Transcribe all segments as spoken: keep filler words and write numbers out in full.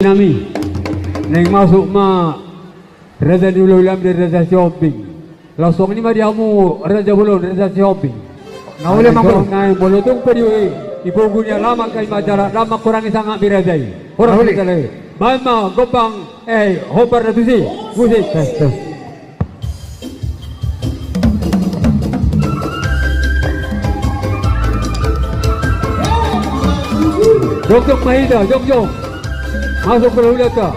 nami. Naeng masuk ma raja ni hulahula nami, Raja Sihombing. Laos songon i ma di hamu raja bolon, Raja Sihombing. Na uli ma, Amang Boru. Naeng molo tung pe di, di pogu ni alaman hami ma jala ndang mangkurangi sangap ni raja i. Horas. Na uli. Baen ma gombang, eh, hombar na tusi. Musik. Tes, tes. Jongjong ma hita, jongjong. Masuk hulahulanta.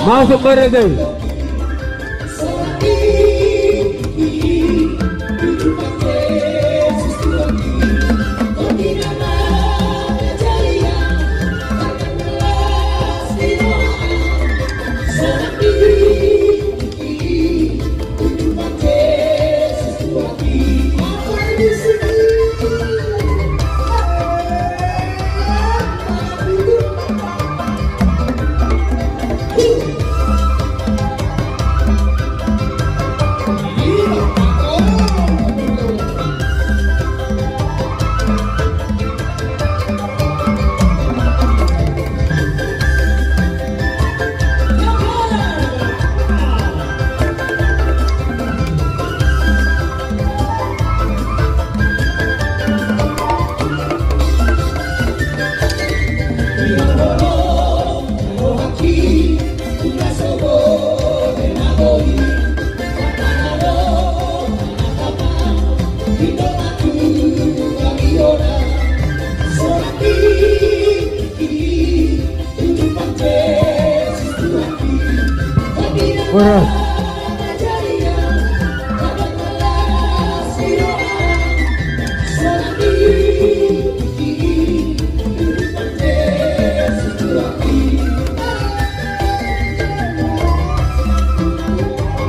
Masuk ma raja i. Horas.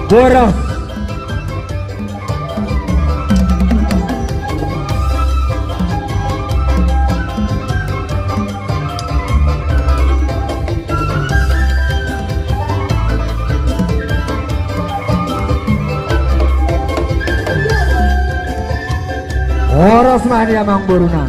Horas. Horas ma di amang boruna.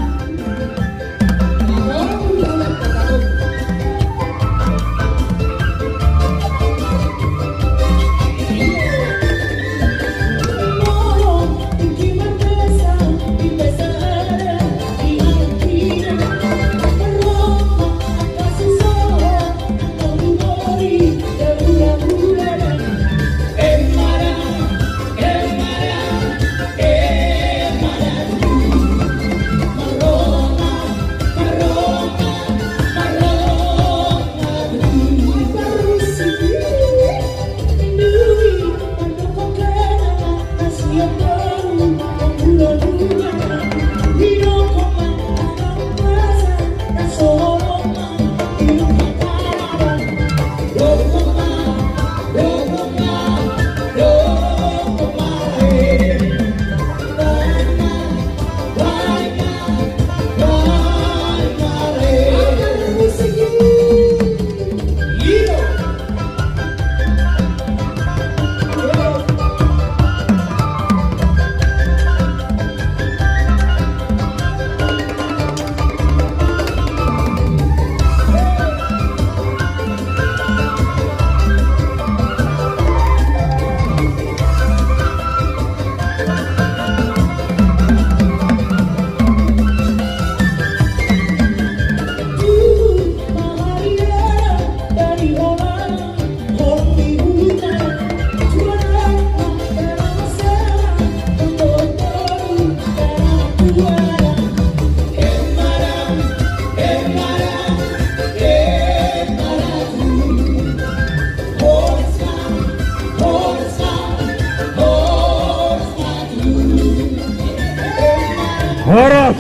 Horas.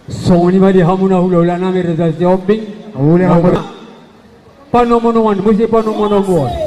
Songon i ma di hamu na hulahula nami Raja Sihombing. Uli ma. Panomunomuan, musik panomunomuan.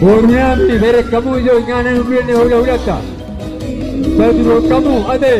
Boru nami, bereng hamu jo inganan umbilan ni hulahulanta. Patuduhon hamu ate.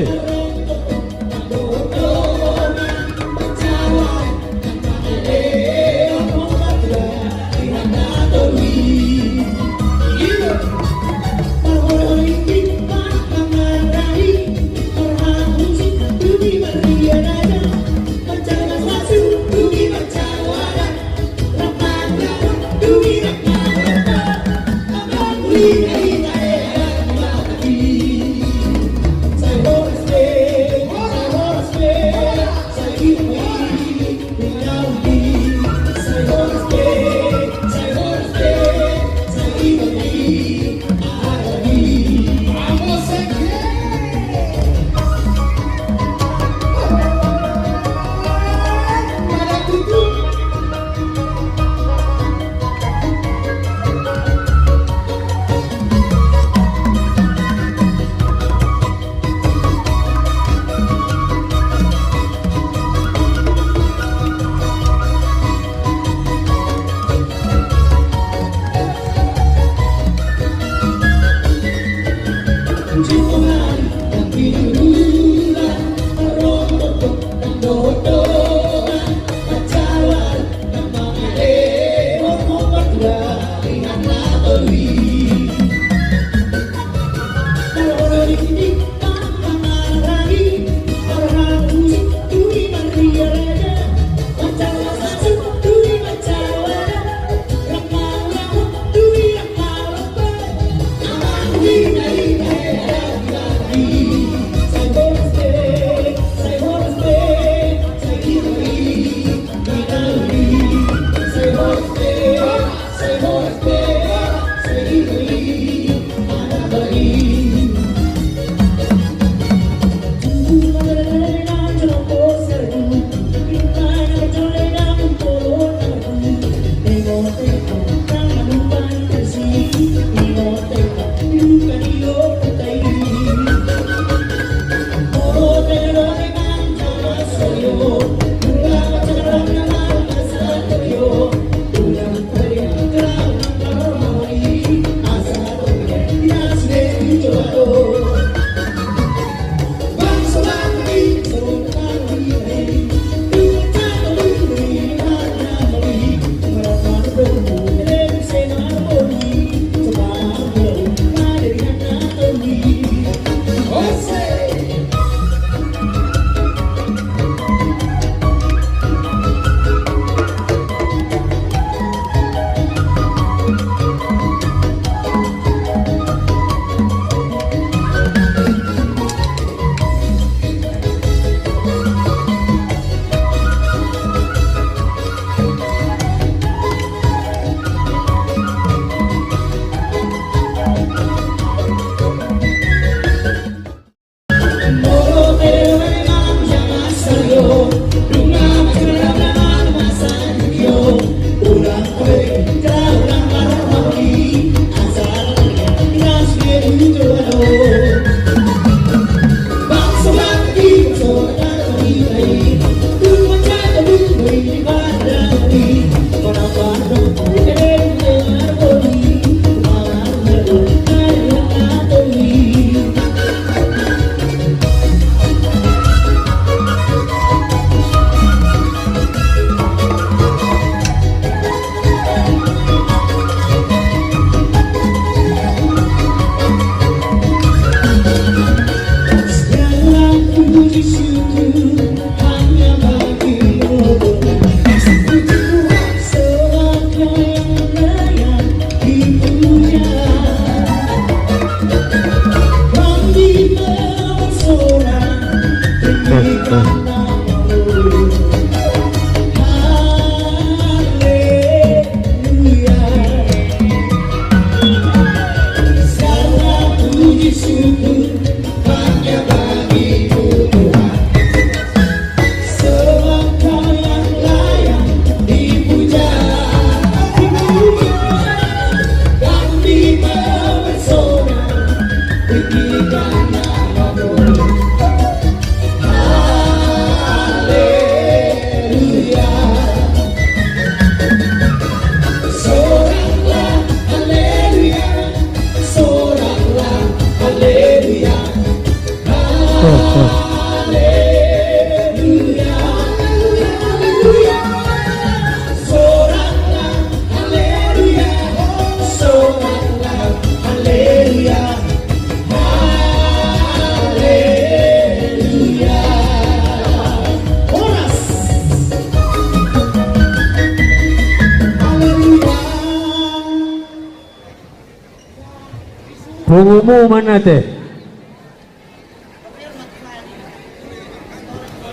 Pengumuman, ate.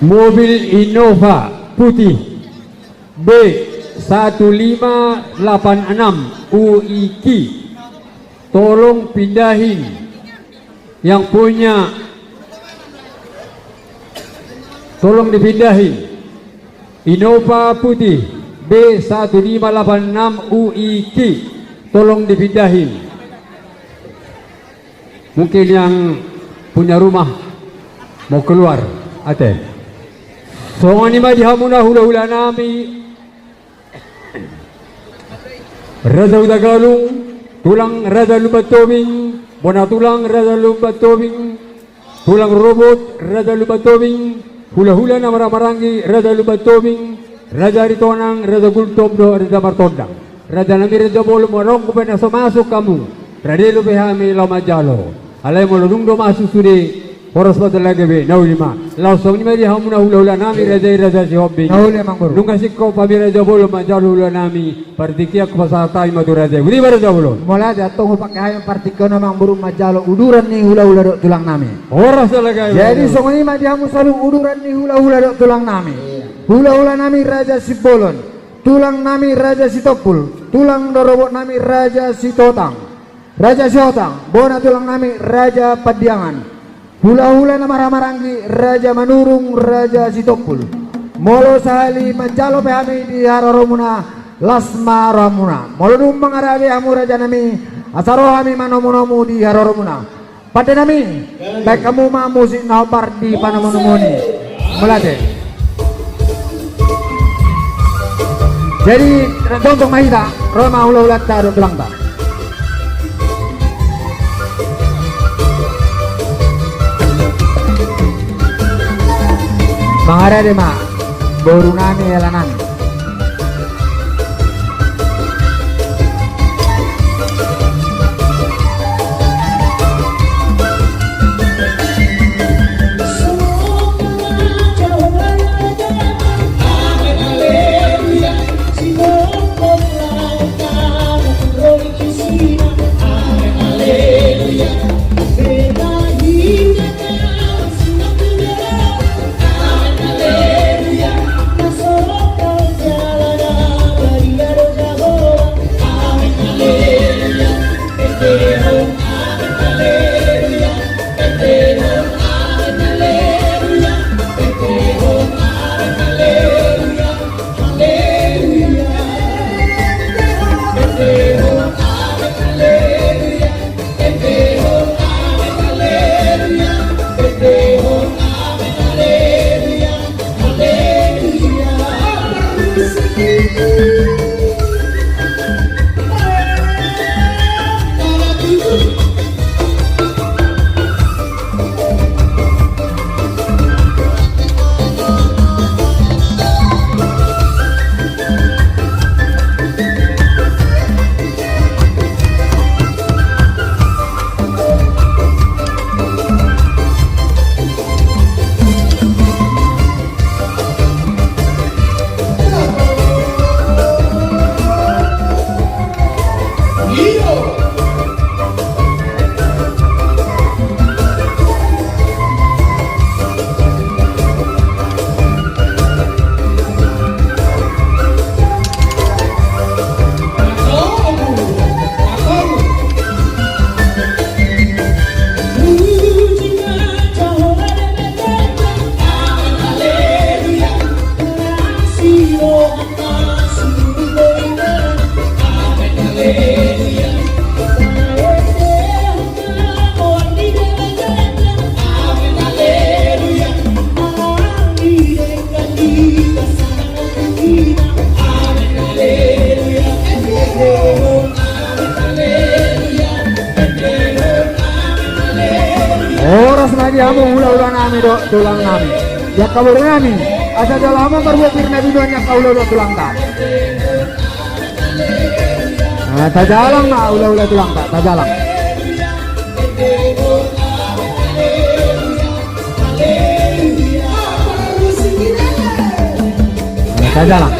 Mobil Innova putih B satu lima delapan enam U I Q. Tolong pindahin. Yang punya, tolong dipindahin. Innova putih B satu lima delapan enam U I Q. Tolong dipindahin. Mungkin yang punya rumah mau keluar, ate. Songon i ma di hamuna hula-hula nami, Raja Hutagalung, tulang Raja Lumban Tobing, bona tulang Raja Lumban Tobing, tulang Robot Raja Lumban Tobing, hula-hula na marhaha-maranggi Raja Lumban Tobing, Raja Aritonang, Raja Gultom dohot Raja Martondang. Raja nami Raja Bolon, molo adong pe na so masuk hamu, rade dope hami laho manjalo. Alai molo dung do masuk sude, horas ma, talaga be, na uli ma. Laos songon i ma di hamuna hula-hula nami, raja i Raja Sihombing. Na uli, amang boru. Nunga singkop hami Raja Bolon manjalo hula nami, partingkian hupasahat hami ma tu raja i. Boti ma, Raja Bolon. Molo ate, antong hupake hami partingkian on, amang boru, manjalo uduran ni hula-hula dohot tulang nami. Horas, talaga be. Jadi songon i ma di hamu saluhut uduran ni hula-hula dohot tulang nami. Hula-hula nami Raja Simbolon, tulang nami Raja Sitompul, tulang dorobot nami Raja Sitotang, Raja Sihotang, bona tulang nami Raja Pandiangan, hula-hula na marhaha-maranggi Raja Manurung, Raja Sitompul. Molo sahali manjalo pe hami di haroromuna, las ma rohamuna. Molo dung mangarapi hamu, raja nami, asa ro hami manomu-nomu di haroromuna. Pande nami, baen hamu ma musik na hombar di panomu-nomuon i. Mauliate. Jadi, tongtong ma hita, ro ma hula-hulanta dohot tulangta. Mangarade ma, boru nami, hela nami. Horas ma di hamu hula-hula nami dohot tulang nami. Di angka boru nami, asa jala hamu marbuat pir na binoan ni angka hula-hula tulangta. Nah, tajalang ma hula-hula tulangta, tajalang. Nah, tajalang.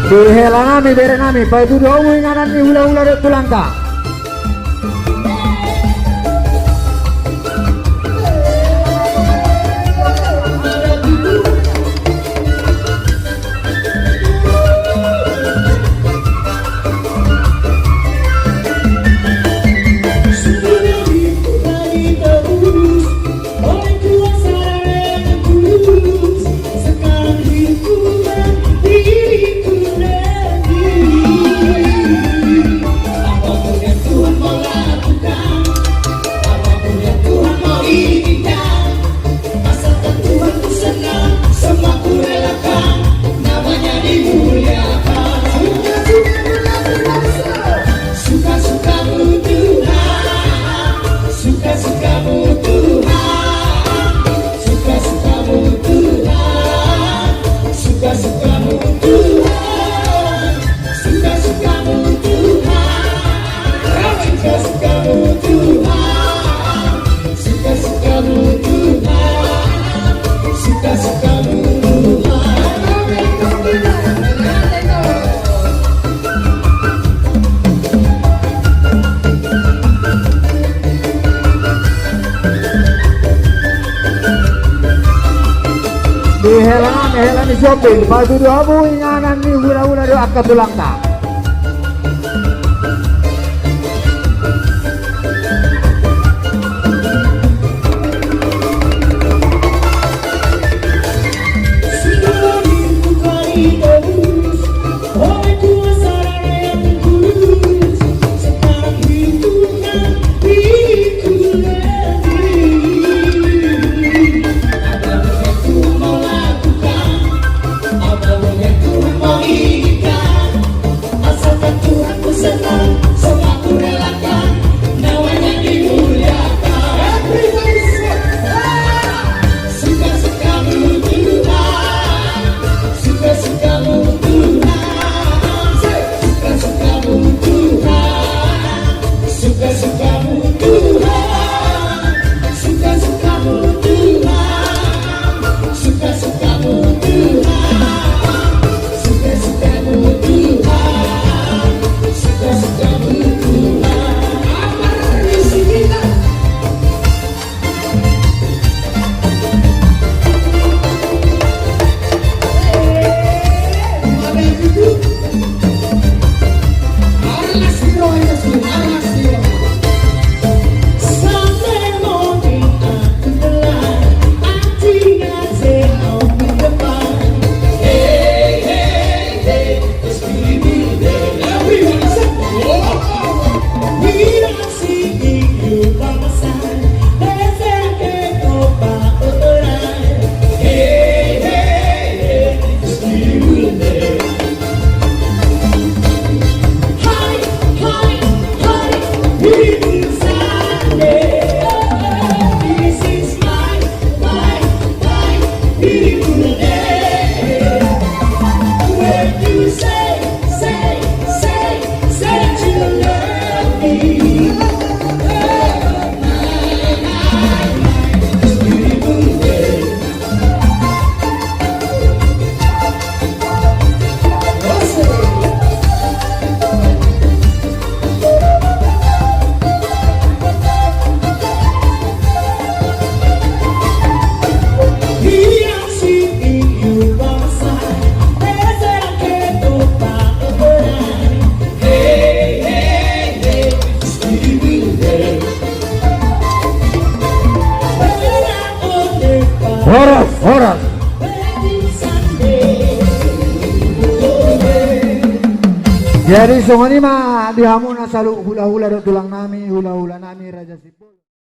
Di hela nami, bere nami, paitudu hamu inganan ni hulahula dohot tulangta. Asalkan Tuhan ku senang, semua ku relakan, namanya dimuliakan. Suka-sukamu Tuhan, suka-sukamu Tuhan, suka-sukamu Tuhan, suka-sukamu Tuhan, suka-sukamu Tuhan, suka-sukamu Tuhan. Suka-sukamu Tuhan, suka-sukamu Tuhan. Di hela nami, hela ni Siombing, paitudu hamu inganan ni hulahula dohot angka tulangta. Asalkan Tuhan ku senang, semua ku relakan, namanya dimuliakan. Everybody say, ah! Suka-sukamu Tuhan, suka-sukamu Tuhan, say, suka-sukamu Tuhan, suka-sukamu Tuhan, suka-sukamu Tuhan, suka-sukamu Tuhan. Suka-sukamu Tuhan, suka-sukamu Tuhan. Apa yang disinggihkan? Ada yang duduk. Arlas di roh, arlas di roh. Sunday morning, I could lie. Horas, horas. Jadi songon i ma di hamu na saluhut hulahula dohot tulang nami, hulahula nami Raja Simanjuntak.